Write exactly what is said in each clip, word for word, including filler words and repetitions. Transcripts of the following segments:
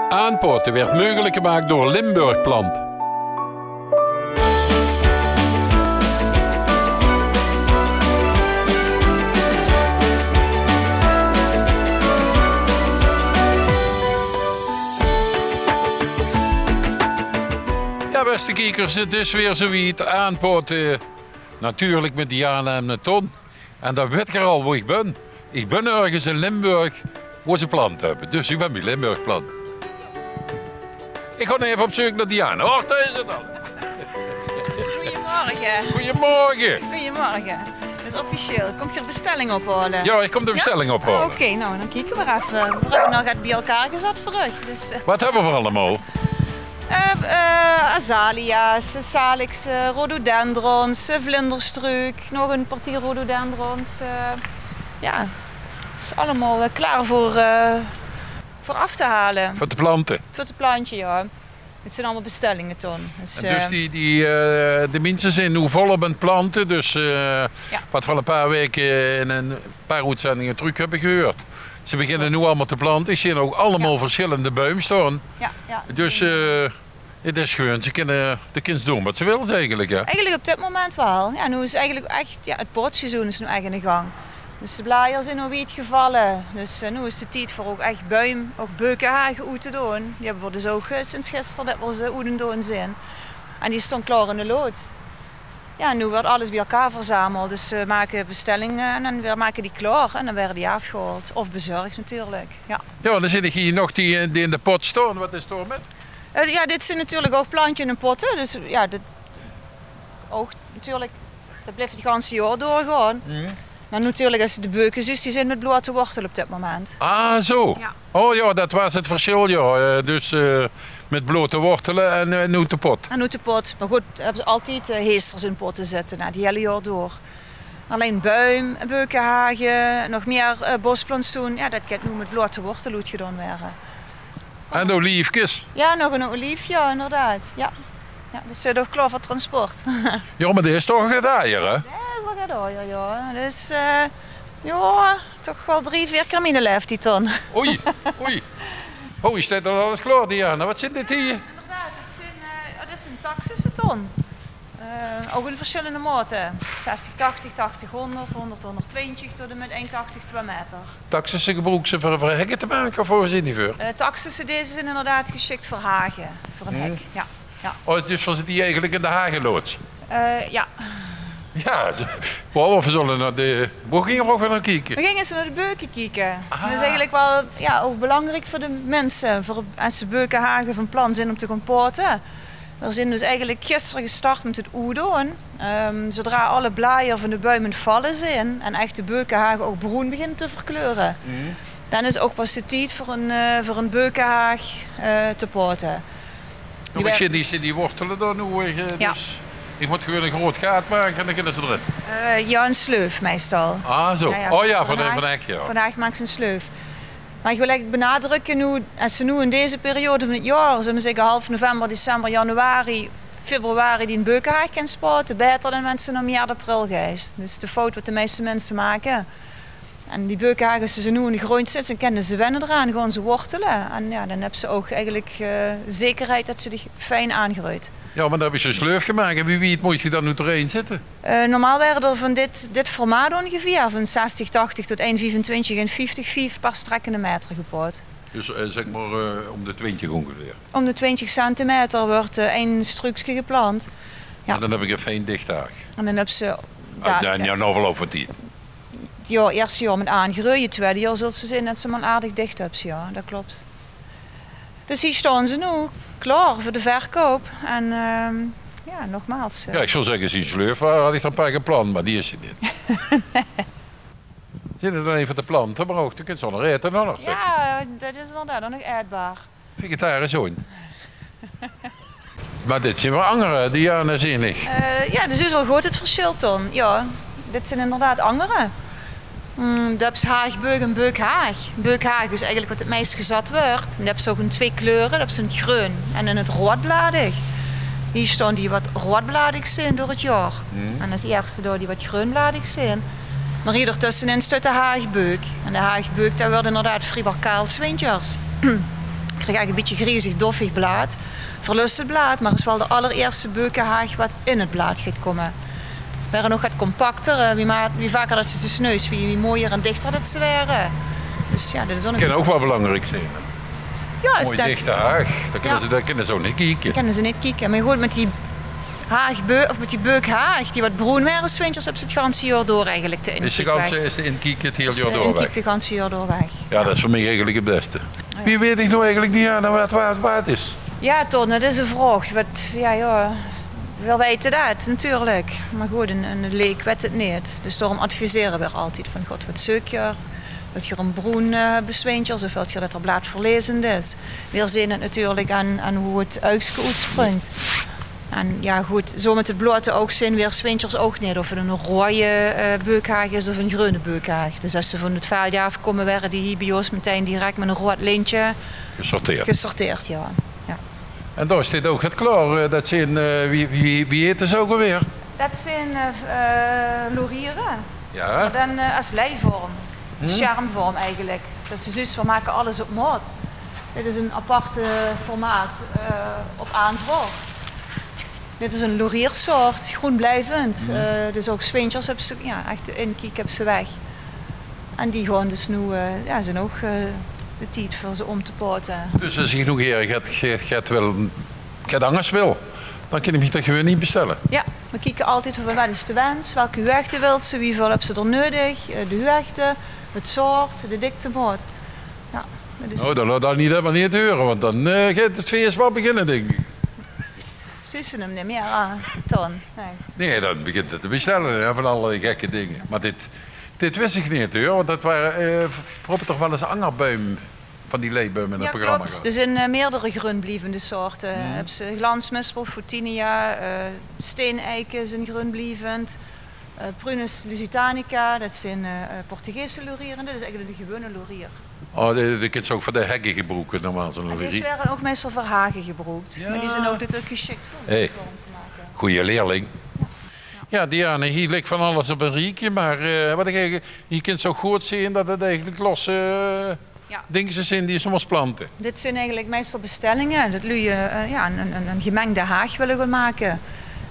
Aanpote werd meugelik gemaak door Limburg Plant. Jao, bèste kiekers, 't is weer zoe wied. Aanpote, natuurlik mit Diana en mit Ton. En dan wèt geer al wo ich bön. Ich bön örges in Limburg wo ze plante höbbe. Dus ich bön bie Limburg Plant. Ich gaon effe op zeuk nao Diana. Och, dao is ze dan. Gojemorge. Gojemorge. Gojemorge. Dat is officieel. Kómp geer bestelling ophaole? Jao, ich kóm de bestelling ophaole. Oké, noe, dan kieke v'r effe. V'r höbbe nog get bie-ein gezat veur uch. Dus, eh. Waat höbbe v'r allemaol? Eh, eh, azalea's, salixen, rhododendrons, eh, vlinderstruuk, nog ein partie rhododendrons. Eh, jao, 't is allemaol, eh, klaor veur, eh, veur aaf te haole. Veur te plante? Veur te plante, jao. 't Zeen allemaol bestellinge, Ton. Dus, en dus eh, die, die, eh, de minse zeen noe volop aan 't plante. Dus, eh, waat v'r al ein paar waeke in ein paar oetzendinge trök höbbe gehuurd. Ze beginne noe allemaol te plante. Ich zeen ouch allemaol versjillende buim staon. Jao, jao. Dus, eh, 't is gewoon, ze kinne, de kins doon waat ze wils eigelik, hè? Eigelik op dit moment waal. Jao, noe is eigelik ech, jao, 't potseizoen is noe ech aan de gang. Dus de blajer zeen noe wied gevalle. Dus, eh, noe is 't tied veur ouch ech buim, ouch beukehaag oet te doon. Die höbbe v'r dus ouch, eh, sinds gister det v'r ze oet aan 't doon zeen. En die staon klaor in de loods. Jao, noe wuuert alles bie-ein verzameld. Dus ze make bestellinge en dan weer make die klaor en dan waere die aafgehaold. Of bezörg natuurlik, jao. Jao, dan zeen ich hie nog die, eh, die in de pot staon. Waat is dao mit? Eh, jao, dit zeen natuurlik ouch plantjes in potte. Dus jao, dit ouch natuurlik, dat blief 't ganse jaor doorgaon. Mer natuurlik, es se de beuke zuus, die zeen mit blote wortele op dit moment. Ah, zoe. Jao. Oh jao, dat waas 't versjil, jao. Eh, dus, eh, mit blote wortele en, eh, en oet de pot. En oet de pot. Mer good, höbbe ze altied, eh, heesters in potte zitte, noe, 't hiel jaor door. Allein buim, beukehaag, nog mieë, eh, bosplantsoen, jao, dat kint noe mit blote wortele oetgedaon waere. En oliefkes? Jao, nog ein olief, jao, inderdaad. Jao. Jao, dus, eh, dat is klaor veur transport. Jao, mer die is toch al get ajer, hè? Jao, is al get ajer, jao. Dus, eh, jao, toch waal drie, veer kier miene laeftied dan. Oei, oei. Ho, is dat dan alles klaor, Diana? Waat zeen dit hie? Inderdaad, dit zeen, eh, oh, dit is ein Taxus, Ton. Eh, ouch in versjillende maote. Zestig tachtig, tachtig hóngerd, hóngerd hóngerdtwintig tot en mit ein tachtig twee meter. Taxusse gebroek ze veur, veur hekke te make, of wo zeen die veur? Eh, taxusse, deze zeen inderdaad gesjik veur hage, veur ein hek. Jao, jao. Oh, dus v'r zitte hie eigelik in de hageloods? Eh, jao. Jao, ze-, wao, v'r zölle nao de, wo ginge v'r ouch weer nao kieke? V'r ginge ins nao de beuke kieke. Ah. Dat is eigelik waal, jao, ouch belangriek veur de minse. Veur, es ze beukehage van plan zeen óm te gaon pote, Veer zeen dus eigelik gister gestart mit 't oetdoon. Ehm, zoedra alle blajer van de buim aan 't valle zeen en ech de beukehaag ouch broen beginne te verkleure, dan is ouch pas de tied veur ein, eh, veur ein beukehaag, eh, te pote. Jao, mer ich zeen die, zeen die wortele dao noe, eh, dus ich mót gewoon ein groot gaat make en dan kinne ze d'rin. Eh, jao, ein sleuf meistal. Ah, zo. Jao, jao. Oh jao, van, van ech, jao. Vandaag maaks se ein sleuf. Mer ich wil eigelik benadrökke noe, es ze noe in deze periode van 't jaor, zölle v'r zègke half november, december, januari, februari, die beukehaag kins pote, baeter dan wens se nao miert, april geis. Dat is de fout wat de meiste minse make. En die beukehaag, es se ze noe in de gróndj zits, dan kinne ze wenne d'raan, gaon ze wortele. En jao, dan höbs se ouch eigelik, eh, zekerheid dat ze dich fijn aangreujt. Jao, mer dan höbs se ein sleuf gemaak. En wie wied mót ich dan noe d'rin zitte? Eh, normaal waere d'r van dit, dit formaat óngeveer, van zestig, tachtig tot ein viefentwintig en vieftig, vief paar strekkende maeter gepoot. Dus, eh, zèk mer, eh, óm de twintig óngeveer. Óm de twintig centimeter wuuert, eh, ein struukske geplant. Jao. En dan höb ich ein fijn dich haag. En dan höbs se, ah, jao, in de aanloup van tied. Jao, ierste jaor mit aangreuje, twiede jaor zöls se zeen dat se 'm al aardig dich höbs, jao, dat klop. Dus hie staon ze noe, klaor veur de verkoup. En, ehm, jao, nogmaals, eh. Jao, ich zou zègke, es 't ein sleuf waas, had ich d'r ein paar geplant, mer die is 't neet. Nae. Zeen 't allein veur de plante, mer ouch, dan kins se ze nog aete, hè, zèk. Jao, dat is inderdaad ouch nog aetbaar. Vegetarisch ouch. Mer dit zeen weer anger, die, jao, zeen ich. Eh, jao, dus is al good 't versjil, Ton. Jao, dit zeen inderdaad anger. Mm, de höbs haagbeuk en beukhaag. Beukhaag is eigelik wat 't meis gezat wuuert. En de höbs ouch in twee kleure. De höbs in 't greun en in 't roadbladig. Hie staon die wat roadbladig zeen door 't jaor. En es ierste dao die wat greunbladig zeen. Mer hie d'rtösse in steit de haagbeuk. En de haagbeuk, dat wuuert inderdaad vriewaal kaal 's wintjers. Krieg eigelik e bietje griezig, doffig blaad. Verlös 't blaad, mer is waal de allerierste beukehaag wat in 't blaad geit kómme. Waere nog get compacter, eh, wie ma-, wie vaker det se ze sneus, wie, wie mooier en dichter det ze waere. Dus jao, det is ouch nog... Kin ouch waal belangriek zeen, hè? Jao, is... Mooi dichte haag, dan kinne ze, dan kinne ze ouch neet kieke. Kinne ze neet kieke. Mer good, mit die haag beu-, of mit die beukhaag, die wat broen waere, 's winters, höbs se 't ganse jaor door eigelik de inkiek weg. Is de ganse, is de inkiek 't hiel jaor door weg? Is de inkiek 't ganse jaor door weg. Jao, det is veur mich eigelik 't bèste. Jao. Wie weit ich noe eigelik neet aan wat, wat, wat 't is? Jao, Ton, det is 'n vraog. Wat, jao, jao, veer weite det natuurlik. Mer good, 'n, 'n leek weit 't neet. Dus daorum advisere veer altied van: god, wat zeuk geer? Wilt geer 'n broen, eh, 's winters, of wilt geer det 't blaad verlezend is? Veer zeen 't natuurlik aan, aan wie 't uigske oetsprungk. En jao, good, zo mit 't blaote ouch zeen veer 's winters ouch neet of 't 'n roeje, eh, beukhaag is of 'n greune beukhaag. Dus es ze van 't veldje aafkómme, waere die hie bie ós metein direk mit 'n roead lintje gesorteerd. Gesorteerd, jao. Jao. En dao steit ouch get klaor, eh, det zeen, eh, wie, wie, wie heite ze ouch alweer? Det zeen, eh, v-, eh, lauriere. Jao. Mer dan, eh, es leivorm. Hm? Sjermvorm eigelik. Dus ze zuus, veer make alles op maot. Dit is 'n apart formaat, eh, op aanvraog. Dit is 'n lauriersoort, groenblijvend. Hm. Eh, dus ouch 's winters höbs se, jao, ech de inkiek höbs se weg. En die gaon dus noe, eh, jao, zeen ouch, eh, de tied veur ze óm te pote. Dus es ich noe get, get, get wil, get angers wil, dan kin ich mich det gewoon hie bestelle? Jao, veer kieke altied van: wat is de wens, welke huugde wilt ze, wieväöl höbs se d'r neudig, eh, de huugde, 't soort, de diktemaot. Jao, det is... Noe, dan laot det neet, det mer neet heure, want dan, eh, geit 't fees waal beginne, dink ich. Zuus se 'm neet mieë, ah, Ton? Nae. Nae, dan begint 't te bestelle, hè, van allerlei gekke dinger. Mer dit, dit wis ich neet, huur, want det ware, eh, veer höbbe toch waal ins anger buim van die leibuim in 't programma gehad. Jao, klop. D'r zeen, eh, meerdere greunblievende soorte. Hm. Höbs se glansmispel, Photinia, eh, steeneike zeen greunblievend. Eh, Prunus lusitanica, det zeen, eh, eh, Portugese lauriere. Dit is eigelik de gewone laurier. Oh, die, die kins se ouch veur de hegge gebroeke, normaal, zo'n laurier. En die waere ouch meistal veur hage gebroek. Jao. Mer die zeen ouch natuurlik gesjik veur óm te make. Hey, goeie leerling. Jao. Jao, Diane, hie ligk van alles op ein riekje, mer, eh, wat ich eigelik, hie kins se ouch good zeen det 't eigelik losse, eh, Jao. Dinge zeen die se mós plante. Dit zeen eigelik meistal bestellinge. Det luuj, eh, jao, ein, ein, ein, ein gemengde haag wille gaon make.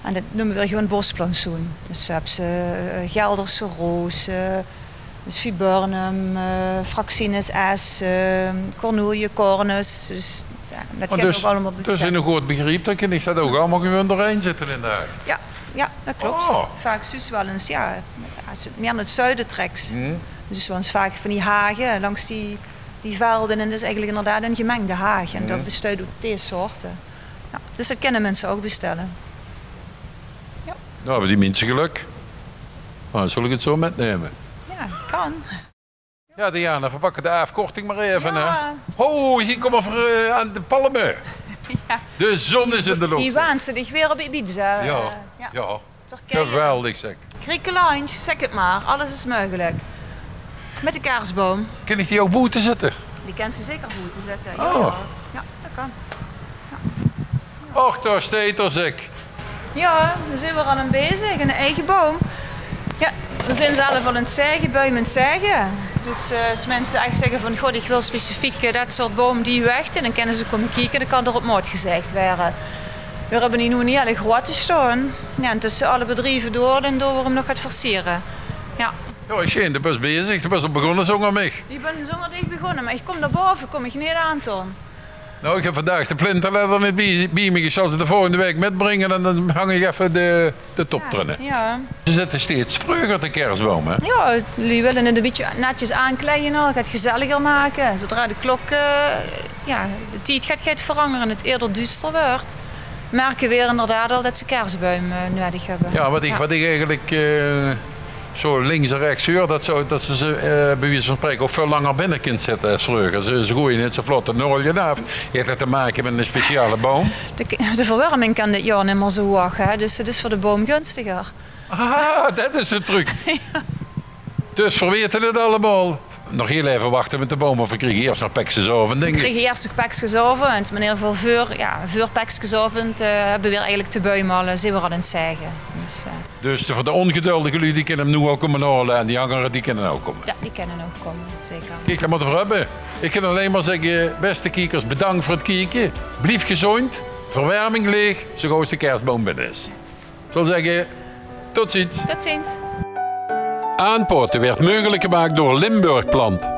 En det neume veer gewoon bosplantsoen. Dus, eh, höbs se, eh, Gelderse roos, eh, dus viburnum, eh, Fraxinus S, eh, Cornulia cornus. Dus, jao, det geit ouch allemaol bestelle. Mer dus, dus in ein good begriep, dan kin ich det ouch allemaol gewoon doorhaer zitte in de haag. Jao, jao, det klop. Oh. Vaak zuus se waal ins, jao, es se mieë nao 't zuide treks, zuus se waal ins vaak van die hage langs die die velde, en det is eigelik inderdaad ein gemengde haag. En det besteit oet dees soorte. Jao, dus det kinne minse ouch bestelle. Jao. Noe, höbbe die minse gelök. Noe, dan zal ich 't zo mitnumme. Jao, kan. Jao, Diana, veer pakke de aafkorting mer effe, hè. Jao. Ho, hie kómme veer, eh, aan de palme. Jao. De zon is in de loopte. Hie waans se dich weer op Ibiza. Jao, eh, jao. Turkije. Geweldig, zeg. Griekenland, zeg 't mer. Alles is meugelik. Mit de kersboum. Kin ich die ouch boete zitte? Die kins se zeker boete zitte, jao. Oh. Jao, det kan. Och, dao steit 'r, zeg. Jao, dao zeen veer al aan bezig. Ein eige boum. Jao, veer zeen zelf al aan 't zaege, boum aan 't zaege. Dus, eh, es minse ech zègke van: god, ich wil specifiek, eh, det soort boum, die huugde, dan kinne ze kómme kieke, dan kan d'r op maot gezaeg waere. Veer höbbe hie noe neet alle groete staon. Jao, en tösse alle bedrieve door, dan doon veer 'm nog get versiere. Jao. Jao, ich zeen, doe bös bezig. Doe bös al begonne zónger mich. Ich bön zónger dich begonne, mer ich kóm dao bove, kóm ich neet aan, Ton. Noe, ich höb vandaag de plinterledder neet bie, bie mich. Ich zal ze de volgende waek mitbringe en dan hang ich effe de, de top d'rin. Jao. Ze zitte steeds vreuger, de kersboum, hè? Jao, die wille 't e bietje netjes aankleie al, get gezelliger make. Zodra de klok, eh, jao, de tied geit, geit verangere en 't eerder duuster weurt, merke veer inderdaad al det ze kersbuim, eh, nudig höbbe. Jao, wat ich, wat ich eigelik, eh, zo links en rechts huur, det ze, det ze ze, eh, bie wieze van spraeke ouch väöl langer binne kins zitte es vreuger. Ze, ze goeie neet zo vlot de nolje aaf. Haet det te make mit ein speciale boum? De, de verwerming kan dit jaor neet mier zo hoeg, hè, dus 't is veur de boum gunstiger. Ah, det is de truc. Jao. Dus veer weite 't allemaol. Nog hiel effe wachte mit de boum, of veer kriege iers nog pekskes aovend, dink ich. Veer kriege iers nog pekskes aovend, mer in eder geval veur, jao, veur pekskes aovend, eh, höbbe veer eigelik de buim al, eh, zeen veer al aan 't zaege. Dus, eh. Dus de, veur de ongeduldige luuj, die kinne 'm noe al kómme haole en die angere, die kinne ouch kómme. Jao, die kinne ouch kómme, zeker. Kiek, dao mótte v'r veur höbbe. Ich kin allein mer zègke, bèste kiekers, bedank veur 't kieke. Blief gezóndj, verwerming leeg, zoe gauw es de kersboum binne is. Ich zal zègke, tot ziens. Tot ziens. Aanpaote weurt meugelik gemaak door Limburg Plant.